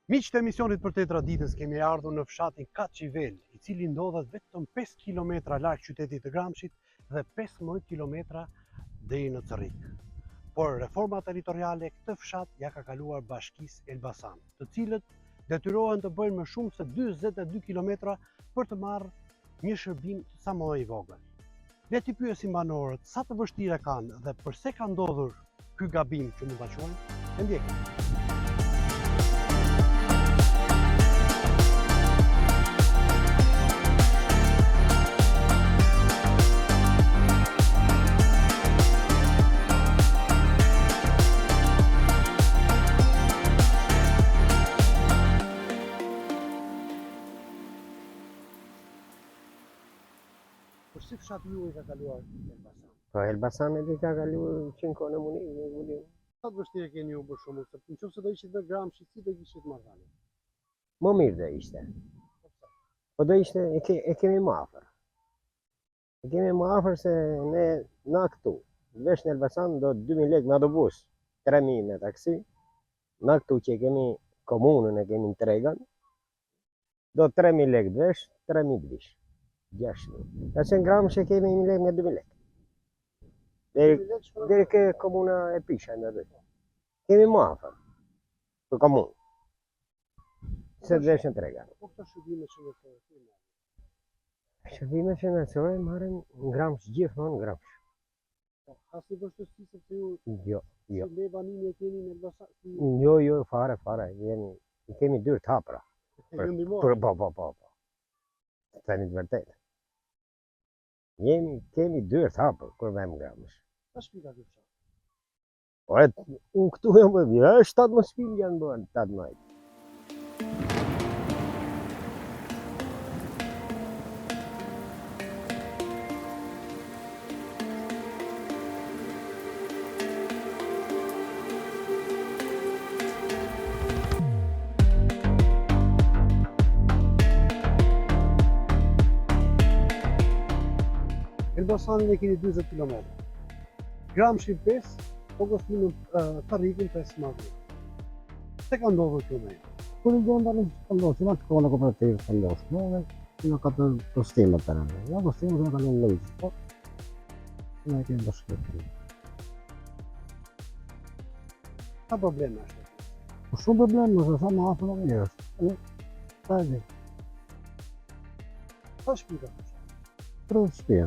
Miqtë e emisionit Përtej Traditës kemi ardhur në fshatin Kaçivel, i cili ndodhet vetëm 5 km larg qytetit të Gramshit dhe 15 km deri në Cërrik. Por reforma territoriale këtë fshat ia ka kaluar bashkisë Elbasan, të cilët detyrohen të bëjnë më shumë se 42 km për të marrë një shërbim sa më i vogël. Le t'i pyesim banorët sa të vështirë e kanë dhe përse ka ndodhur ky gabim që mund ta quajmë, e ndjekim. Po si fshati juaj ka kaluar Elbasan? Po Elbasanit i ka kaluar që në kohën e komunizmit. Sa të vështirë keni ju për shembull, se në qoftë se do ishit në Gramsh, si do kishit marrëdhënie? Më mirë do ishte. Po, po do ishte, e, ke, e kemi më afër. E kemi më afër se ne na këtu. Vesh në Elbasan do 2000 lekë me autobus, 3000 me taksi. Na këtu që e kemi komunën, e kemi në Tregan, do 3000 lekë të vesh, 3000 të vish. 6000. Ka qenë Gramsh e kemi 1000 lekë me 2000 lekë. Deri deri ke komuna e Pisha në rrugë. Kemi më afër. Për komunë. Se të vesh në Tregan. Po këto shërbime shëndetësore ku i marrin? Shërbime shëndetësore marrin në Gramsh gjithmonë në Gramsh. Po, asnjë vështirësi sepse ju Jo, jo. Si leje banimi e keni në Elbasan? Si... Jo, jo, fare, fare, jemi, i kemi dyert të hapura. Për, për, po, po, po, po. Themi të vërtetë. Jemi, kemi dyert të hapura, kur vem në Gramsh. Sa shpi ka ky fshat? Ore, unë këtu jam për vjë, 17 shpi janë bërë, 17. Elbasanin e keni 40 km. Gramshin 5, po Gostimin Cërrikun 15. Pse ka ndodhur kjo me? Kur i gjen tani ka ndodhur, si në atë kohë në kooperativë ka ndodhur, no, dhe si në ka të Gostimë të rëndë. Ja, Gostimë të kalon në lëvizë, po ne kemi bashkë. Sa probleme është? Po shumë probleme, se sa më afër më mirë është. Sa e di. Sa shpi ka? 30 shpi.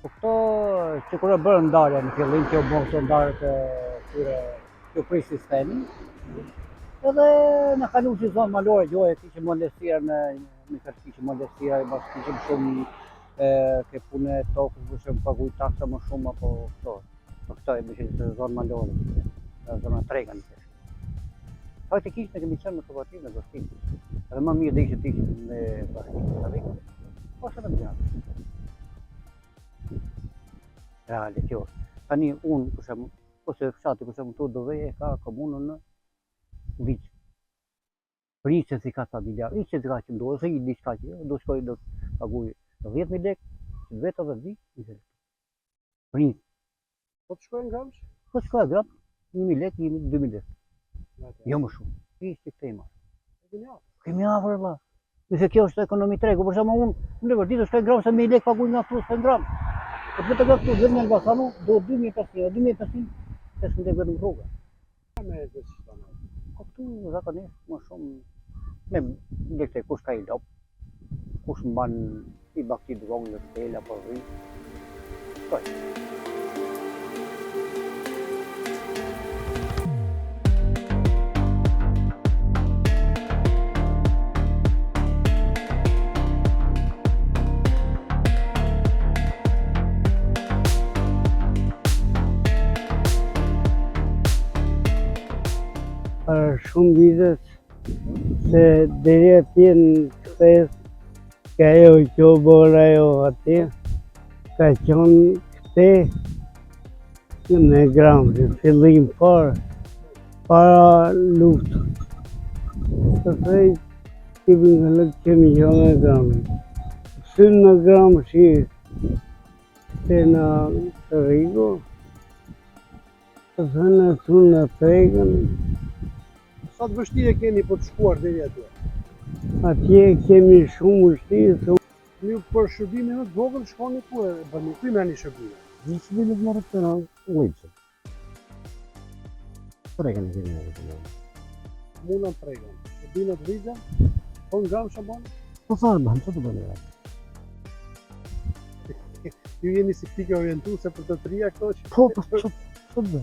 Po këto që kur e bërë ndarja në fillim që u bën këto ndarjet e këtyre që u prish sistemi, edhe na kalu si zonë malore gjoja kishim më lehtësira me me kishim më lehtësira, bashkë kishim shumë e, ke punë e tokës, për shembull paguaj taksa më shumë apo këto. Për këto e bëshin se zonë malore, zona Tregan. Faktikisht ne kemi qenë në kooperativë në Gostinë. Edhe më mirë dhe ishte të ishte me bashkinë e Cërrikut, ose në Gramsh. Reale, kjo është. Tani unë, për shembull, ose fshati, për shembull, këtu do veje e ka komunën në Vicë. Për një certifikatë familjar, një certifikatë që ndodhë, ose një diçka që do shkoj do të paguaj 10.000 lekë, që të vetë dhe vi, një lekë. Për një. Po të shkoj në Gramsh? Po të shkoj në Gramsh, 1.000 lekë, 1.000, 2.000 lekë. Jo më shumë. Ishte këtë i marrë. Kemi afër. Kemi afër, valla. Nëse kjo është ekonomi tregu, për shembull unë, në vërtetë do shkoj në Gramsh se 1000 lekë paguaj nga këtu shkoj në Gramsh. Po të nga këtu deri në Elbasan, do 2500, 2500, 500 lekë vetëm rruga. Me e që të Po këtu zakonisht më shumë me lekë kush ka i lop, kush mban i bagëti të vogël në shtëpi apo dhi. Po. Për shumë vite se deri atje në kthesë. Që ajo që u bërë ajo atje, ka qenë këte në Gramsh, fillim parë, para luftës. Të thej, kemi nga lëkë kemi qenë në Gramsh. Sy në Gramsh këte në Cërriku, Të thënë të në tregën. Sa të vështirë e keni për të shkuar deri atje? Atje kemi shumë vështirë. Se... Ju për shërbimin më të vogël shkoni ku e bëni, ku i merrni shërbimin? Një shërbimin të merret të në Ullqë. Tregën e kemi në të Muna në tregën. Shërbimet rritën, po në Gramsh a bën? Po sa e bën, që të bëni? Ju jeni si pikë orientuese për të tria këto që... Po, po, po, po, po.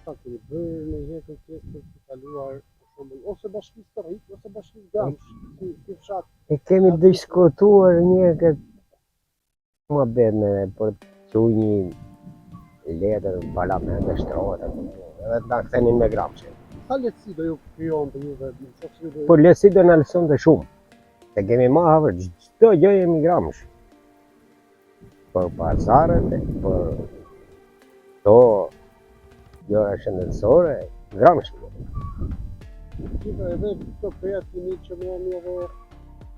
Sa keni bërë ndonjëherë kërkesë për të kaluar për shembull ose bashkisë Cërrik ose bashkisë Gramsh, si si fshat. E kemi diskutuar një këtë muhabet me për të çu një letër në parlament e shtrohet edhe të na kthenin me Gramshin. Sa lehtësi do ju krijonte juve në qoftë se ju do Po lehtësi do na lësonte shumë. Se kemi më afër çdo gjë jemi Gramsh. Për pazaret, për këto gjëra shëndetësore, Gramsh. Gjithë edhe këto plehrat kimike që merrni edhe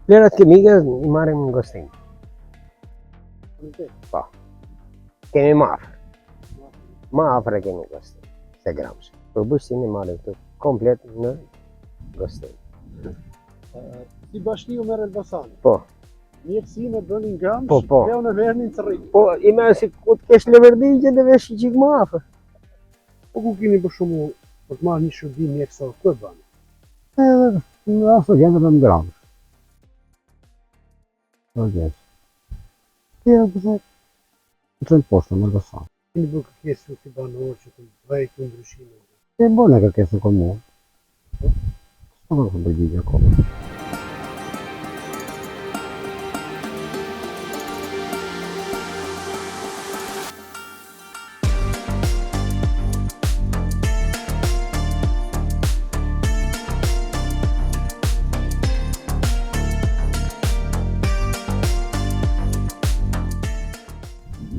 Plehrat kimike i marrim në Gostinë. Po. Kemi më afër. Më afër e kemi Gostinë, se Gramsh. Për bujqësinë i marrim këtu komplet në Gostinë. Si bashki ju merr Elbasani? Po. Mjekësinë e bëni në Gramsh, po, po. Dhe unë e merrni në Cërrik. Po, i merr si ku të kesh leverdi që të vesh një çikë më afër. Po ku keni për shembull për të marrë një shërbim mjekësor, ku e bëni? Edhe në rast të gjendë në Gramsh. Po gjetë. Tjera për të të të poshtë, në Elbasan. Keni bërë kërkesë ju si banor që të bëjë këto ndryshime? Kemi bërë ne kërkesë në komunë. Po? S'ka ka përgjigje akoma.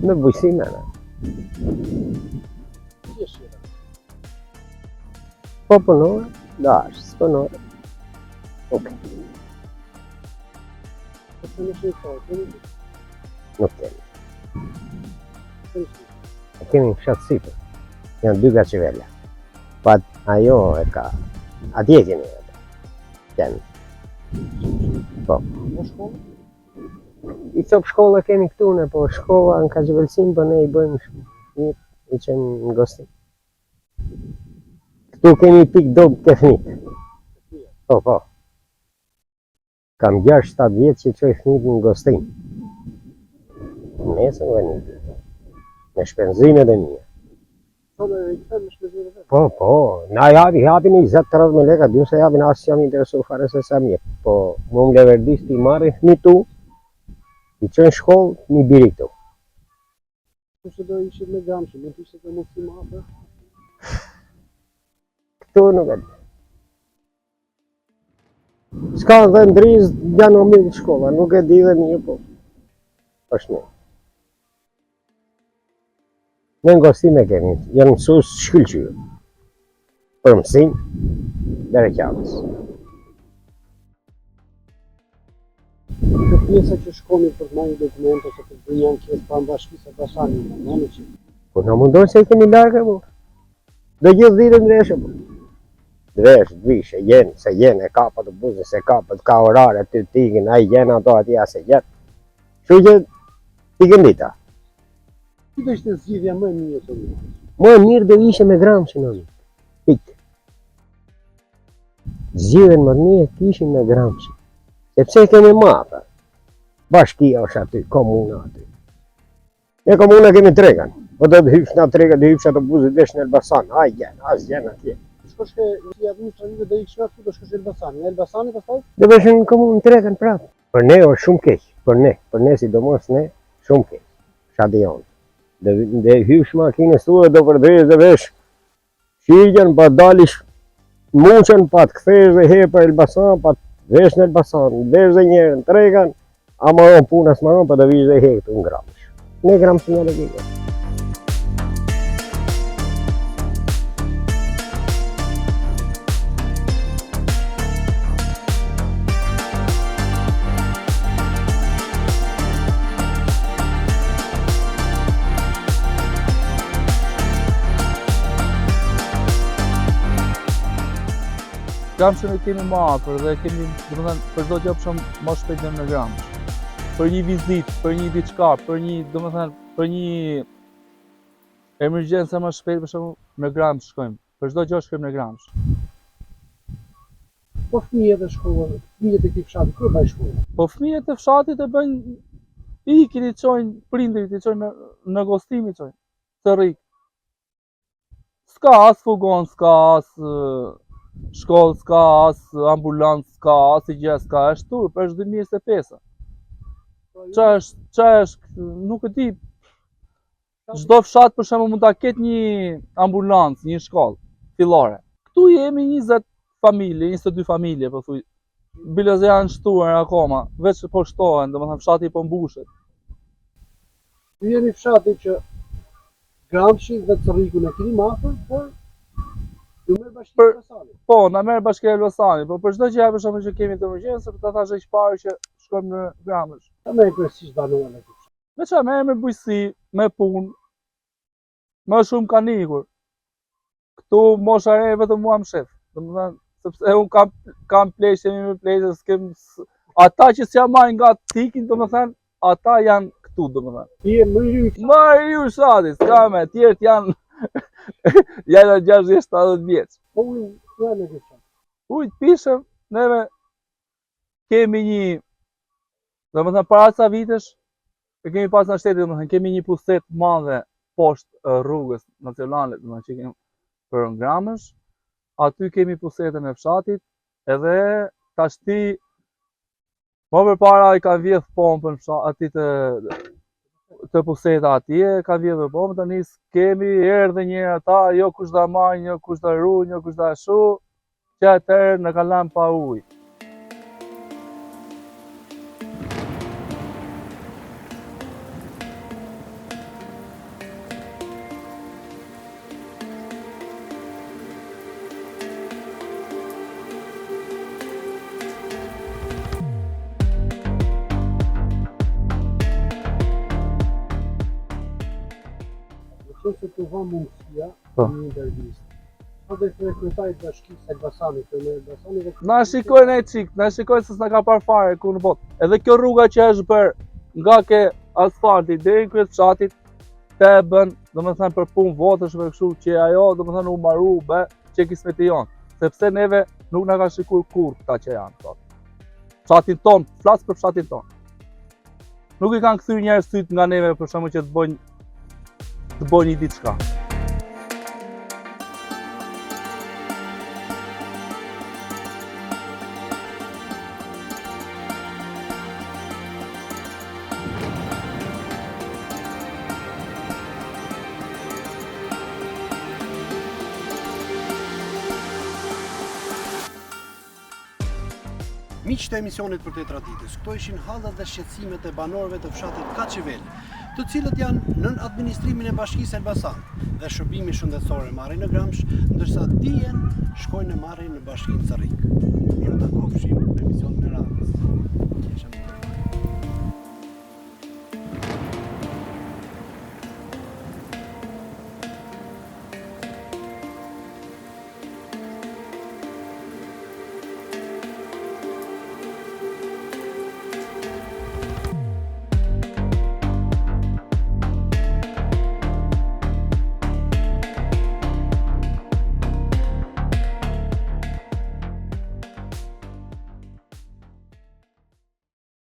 Në bujqësi me. Si e shira? Po punove, dash, s'punove. Ok. Po se në shqiptar, kemi? Nuk kemi. E kemi në fshat sipër. Janë dy Kaçivela. Pa ajo e ka. Atje kemi atë. Kemi. Po. Në shkollë? I copë shkolla kemi këtu ne, po shkolla në Kaçivelsin, po ne i bëjmë një i çojmë në Gostinë. Këtu kemi pikë dobët te fëmijët. Po, po. Kam 6-7 vjet që çoj fëmijët në Gostinë. Nesër dhe një ditë. Me shpenzimet e mia. Po, në i kthen me shpenzimet e Po, po, na japi, japin 20-30 mijë lekë, di se japin as jam interesu fare se sa mirë. Po, mu më leverdis t'i marrin fëmijët tu, i çojnë shkollë, një biri këtu. Nëse do ishit me Gramshin, mund të ishte të mundësi më afër? Këtu nuk e di. S'ka dhe ndriz, janë më mirë shkolla, nuk e di dhe mirë, po. është mirë. Ne në Gostinë e kemi, janë mësues shkëlqyer. Për mësim, dhe reqavës. Kjo pjesa që shkoni për të marrë një dokument ose për të bërë një ankesë pranë bashkisë Elbasanit, ju mundon që Po na mundon se i kemi larg po. Do gjithë ditën ndreshë po. Dvesh, dvish, e gjen, se gjen, e kap autobusin, se kap, ka orare, ty t'ikin, ai gjen ato atje, a se gjen. Kështu që t'ikin dita. Si do ishte zgjidhja më e mirë të mirë? Më e mirë do ishte me Gramshin, o Pikë. Zgjidhjen më të mirë kishim me Gramshin. Sepse e kemi më afër. Bashkia është aty, komuna aty. Ne komuna kemi tregën. Po do të hysh në tregën, do hysh autobusit vesh në Elbasan. Ai gjen, as gjen atje. shkosh ke njësia administrative do ikësh nga këtu do shkosh në Elbasan. Nga Elbasani pastaj? Do vesh në komunë Trekën prapë. Për ne është shumë keq, për ne, për ne sidomos ne, shumë keq. Fshati jonë. Do do hysh makinës tua do përdhesh dhe vesh Shirgjen pa dalish Muçën pa të kthesh dhe herë për Elbasan, pa të vesh në Elbasan, vesh dhe njëherë në Tregan, a maron puna, s'maron, pa do vish dhe herë këtu në Gramsh. Ne Gramsh një logike. Gramshin e kemi më afër dhe kemi, domethënë, për çdo gjë për shembull më shpejt vem në Gramsh. Për një vizitë, për një diçka, për një, domethënë, për një emergjencë më shpejt për shembull në Gramsh shkojmë. Për çdo gjë shkojmë në Gramsh. Po fëmijët e shkollës, fëmijët e këtij fshati ku e bëjnë shkollën? Po fëmijët e fshatit e bëjnë ikin i çojnë prindërit i çojnë në, në gostim i çojnë. Cërrik. S'ka as fugon, s'ka as shkollë, s'ka as ambulancë, s'ka as i gjë, s'ka është turp, është 2025. Ça është, ça është, nuk e di. Çdo fshat për shembull mund ta ketë një ambulancë, një shkollë fillore. Këtu jemi 20 familje, 22 familje, po thuj. Bile se janë shtuar akoma, veç po shtohen, domethënë fshati po mbushet. Ju jeni fshati që Gramshin dhe Cërrikun e keni më afër, por ju merr bashkia e Elbasanit. Po, na merr bashkia e Elbasanit, po për çdo gjë për shembull që kemi të emergjencë, ta thashë që parë që shkojmë në Gramsh. Sa merren kryesisht banorët e këtij fshati? Me ça merren, me bujqësi, me punë, më shumë kanë ikur. Këtu mosha e re vetëm mua më shef. Domethënë, sepse unë kam, kam pleq, jemi me pleq, s'kem... Ata që s'ja marrin nga t'ikin, domethënë, ata janë këtu, domethënë. Ti je më i riu i Më i riu i fshatit, s'ka me, tjerët janë, janë 60-70 vjeç. Po ujin, ku e me këtë Ujë të pijshëm, neve kemi një, domethënë, para ca vitesh, e kemi pas nga shteti, domethënë, kemi një pusetë të madhe poshtë rrugës nacionale, domethënë, që kemi për në Gramsh, aty kemi pusetën e fshatit, edhe tashti, më përpara i ka vjedh pompën fshat, aty të, të puseta atje, ka vjedhur pompën, tani s'kemi, erdhën njëherë ata, jo kush da marrë, jo kush da ruajë, jo kush da shu, Që atëherë na kanë lanë pa ujë. Në qoftë se t'u dha mundësia Po. një intervistë. Po do të kryetarit të bashkisë Elbasanit, të Elbasanit dhe Na shikojnë ai çik, na shikojnë se s'na ka parë fare ku në botë. Edhe kjo rruga që është bërë nga ke asfalti deri në krye të fshatit, të e bën, domethënë për punë votësh me kështu që ajo, domethënë u maru, u bë, që kismeti jonë. Sepse neve nuk na ka shikur kurrë këta që janë sot. Fshatin tonë, flas për fshatin tonë. Nuk i kanë kthyer njëherë sytë nga neve për shembull që të bëjnë të bëjnë një diçka. Miq të emisionit Përtej Traditës, këto ishin hallet dhe shqetësimet e banorëve të fshatit Kaçivel, të cilët janë nën administrimin e Bashkisë Elbasan dhe shërbimin shëndetësor e marrin në Gramsh, ndërsa dijen shkojnë e marrin në Bashkinë Cërrik. Mirë u takofshim në emisionin e radhës.